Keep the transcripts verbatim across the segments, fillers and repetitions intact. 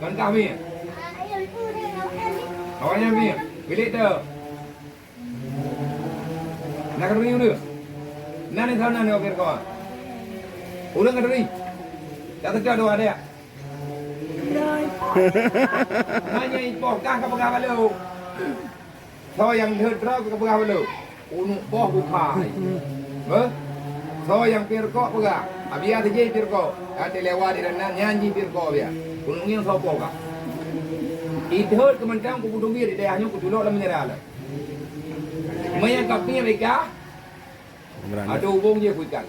Langkah mi. Awaknyan mi. Bilik tu. Nak kena urus. Nan di sana ni, okey, kawan. Urus kena. Tak teuka dua dia. Hanya ipoh kah ka peugah balu. Soe nyang deuhet droe ka peugah balu. Uneuk boh bukai. Beuh? Soe nyang pirkok peugah. Abia teujih pirkok. Ka teulewat di dalam nyan jih pirkok abia. Uneuk ngieng soe poh kah. Ideuhet keumeunteung kupeuteubiet di dayah nyoe kuculok lam meunyeura lom. Meunyo ka pih rika, Berani. Ada hubung je kuikat.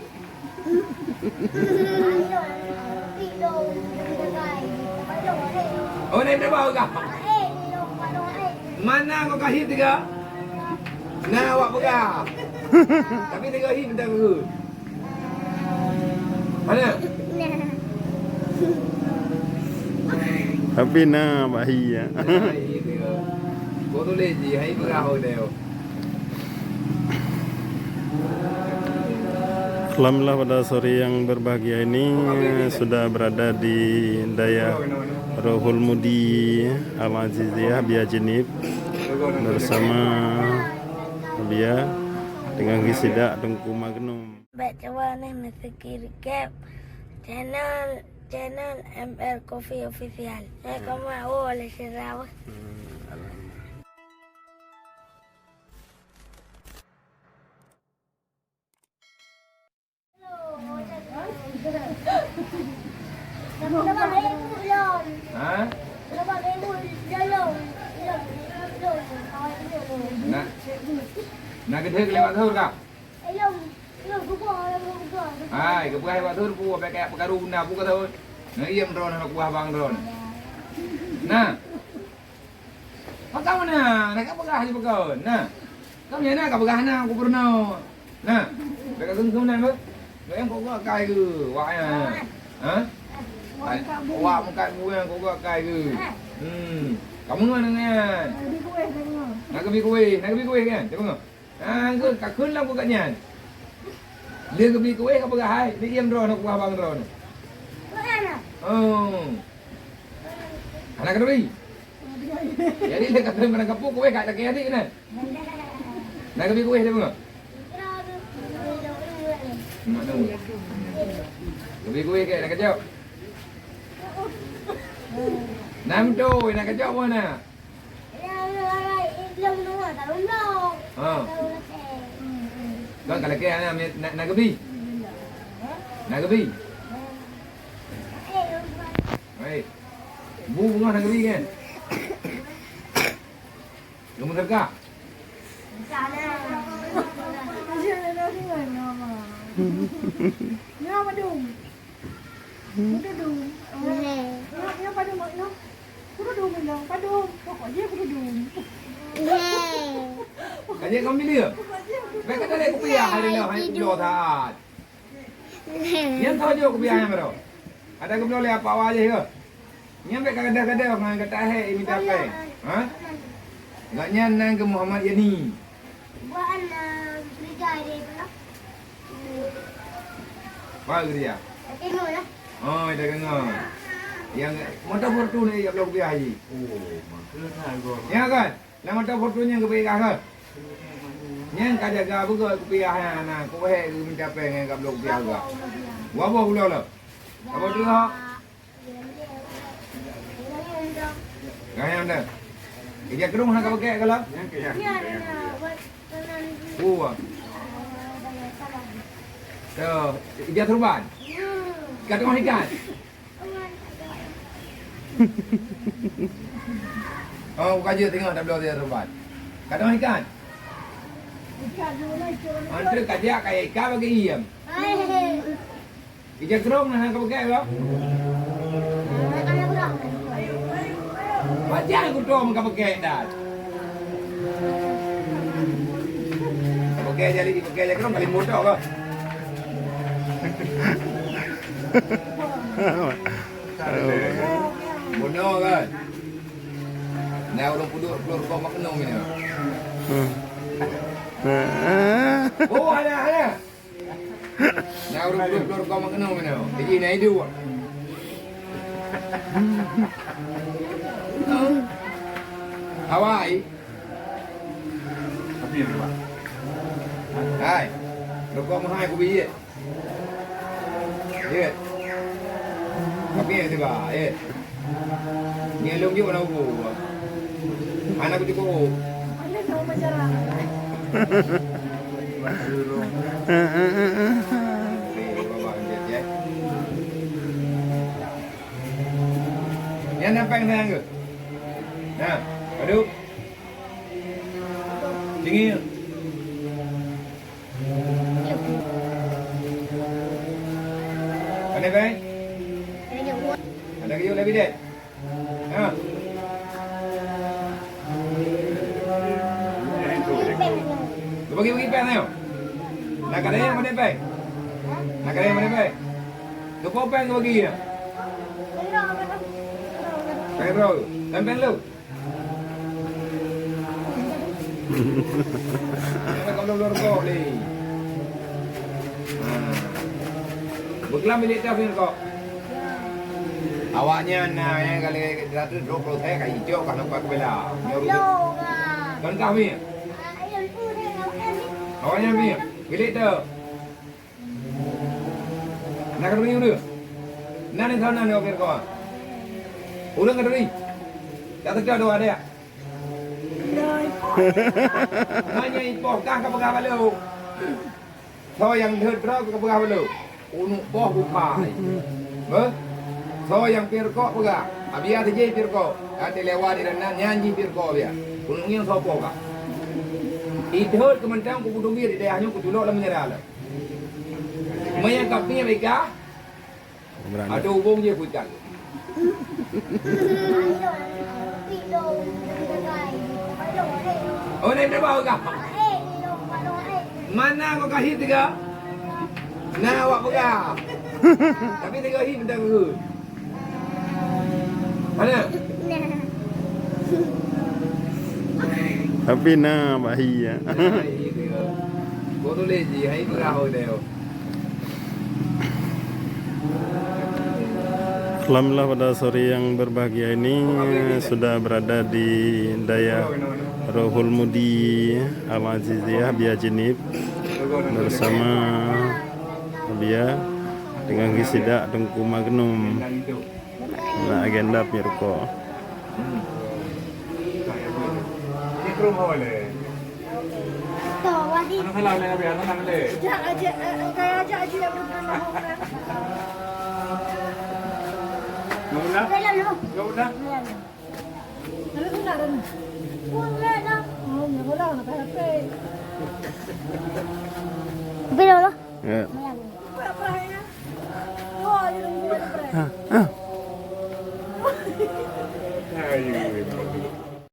Oh, naik berapa kau? Mana kau kahit tiga? Nah, awak pegang. Tapi tiga hit minta dulu. Mana? Tapi na bahi ya. Nah, iya. Kau tulis je, hai pegang kau dia. Alhamdulillah, pada sore yang berbahagia ini sudah berada di Dayah Rohul Mudi Al Aziziyah Bia Jenib bersama Bia dengan gisidak Teungku Magnum. Bèk cuba neh meuseuki recap channel, channel M R Coffee Official. Eh, koma, oh, oleh sira. Ha? Na, na geudeh lewat thon kah? Hai, geupeugah lewat thon pu, bèk kaya peukaru bunda pu ka thon. Na iem droe na kuah bang droe. Na. Pakon na, na ka peugah lé pakon. Na. Kamoe na ka peugah na gubernur. Na. Bèk ka kheun-kheun na beuh. Bèk nyang kok gak kai keu wak nyan. Ha? Wak mukat bueng kok gak kai keu. Hmm. Kamoe na nyan. Na keubi kueh, na keubi kueh kan? Cuba ngok. Ah, ka kheun lam keu gak nyan. Lé keubi kueh ka peugah hai, lé iem droe na kuah bang droe na. Oh. Hana keuduri. Jadi lé ka kheun barang kapu kueh ka lakèe adik na. Na keubi kueh dia bunga. Mak neu. Keubi kueh ke na kejok. Nam tu na kejok mana? Ha. Kan ka lakèe na, na, na geubi. Na geubi. Hai. Bu bunga na geubi kan? Kamu teuka? Nyoe padum. Kududum. Nyoe, nyoe padum, nyoe. Kududum nyoe, padum. Pokok jih kududum. Ka jeuet keu milia. Bèk kata lé kupiah hari nyoe, hai tujoh saat. Nyan sajoe kupiah nyan baroe. Ada geubloe lé apa awak jih ke? Nyan bèk ka gadoh-gadoh ngon gata hai mita péng. Ha? Gobnyan nan keu Muhammad Yani. Bukan, eh, gereja dia pula. Apa gereja? Tengok lah. Oh, dah dengar. Yang motor Fortuner ya belum biar haji. Oh, maksudnya gua. Ya kan? Nama motor Fortuner yang kebaikan kan? Nyang ka jaga beugöt kupiah nyan, na, kuhèk geuh meucapèe ngon ka bloe kupiah geuh. Dua boh ulo lom. Apa tu, ha? Gayang dah. Ija kerung hana ka pakai kalau? Dua. Tu, ija serban. Ka tengah ikan. Oh, bukan je tengok dah bloe dia serban. Ka tengah ikan. Antara kajak kaya ikan bagi iem. Ija kerong na ka pakai apa? Pajan kuto ka pakai dah. Pakai jadi pakai ija kerong kali motor ke? Bunoe kan? Nah, ureueng peuduek ploh rukok mak keunoe meunoe. Hmm. Oh, ada, ada. Nah, ureueng peuduek ploh rukok mak keunoe meunoe. Jadi, nah, itu. Awai. Hai. Rukok meuhai kubi, ye. Ye. Tapi ya tiba, ye. Ni lông juk na ubu. Anak kucing kubu. Nyan na péng sayang keuh? Nah, aduh. Cingil. Pandai péng? Ada kayuh lebih deh. Ha. Bagi-bagi péng nyoe. Nak kata yang mana péng? Nak kata yang mana péng? Keupeue péng bagi ya? Péng berapa? Kan péng lu? Kalau luar kok ni. Ha. Beukelam bilik teh kok. Awaknyan na nyang kali seratus dua puluh saya ka ijok ka nampak bela. Nyoru. Kan kah mi? Awaknyan mi. Bilik tu. Nak kata ni udah. Nak ni sana ni okey kau. Udah kata ni. Tak tekan tu ada. Hanya ipoh kah ka peugah balo. Soe nyang deuet droe ka peugah balo. Uneuk poh bukai. Beh? Soe nyang pirkok peugah. Abia teuji pirkok. Ka tilewat di dalam nyan nyan jih pirkok abia. Uneuk ngieng soe poh kah. Idhot keumantang kupeuteubiet di dayah nyoe kuculok lam penjara lom. Meunyo ka piep ika, Berani. Ada hubung je hujan. Oh, naik berapa kau? Mana kau kasih tiga? Nah, awak pegang. Tapi tiga hit minta urut. Mana? Tapi na bahi ya. Nah, iya dia. Kau tulis je, hai pegang kau dia. Alhamdulillah, pada sore yang berbahagia ini sudah berada di Dayah Rohul Mudi Al Aziziyah Bia Jeunieb bersama Bia dengan geusidak Teungku Magnum. Na agenda pirkok. Tapi dulu. Ya. Ah, ah.